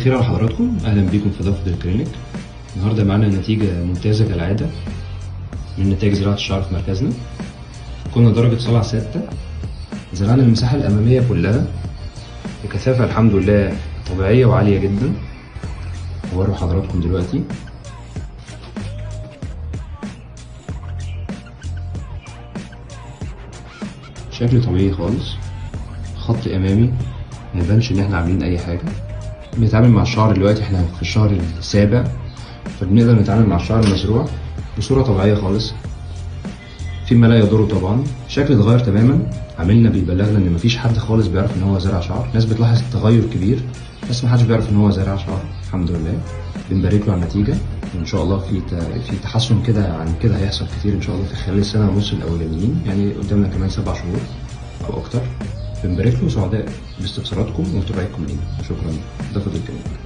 الخير على حضراتكم، اهلا بيكم في دافوديل كلينيك. النهارده معانا نتيجة ممتازة كالعادة من نتائج زراعة الشعر في مركزنا. كنا درجه صلع 6، زرعنا المساحة الامامية كلها بكثافة الحمد لله طبيعية وعاليه جدا. هوري حضراتكم دلوقتي. شكل طبيعي خالص، خط امامي ما يبانش ان احنا عاملين اي حاجة. بنتعامل مع الشعر دلوقتي، احنا في الشهر السابع، فبنقدر نتعامل مع الشعر المزروع بصورة طبيعية خالص فيما لا يضره. طبعا شكل اتغير تماما. عميلنا بيبلغنا ان مفيش حد خالص بيعرف ان هو زرع شعر. ناس بتلاحظ تغير كبير بس محدش بيعرف ان هو زرع شعر. الحمد لله بنبارك له على النتيجة، وان شاء الله في تحسن كده عن كده هيحصل كتير ان شاء الله في خلال السنة ونص الاولانيين، يعني قدامنا كمان 7 شهور او اكتر. بنبارك له وسعداء باستفساراتكم ومتابعتكم لينا. شكرا. دافوديل كلينيك.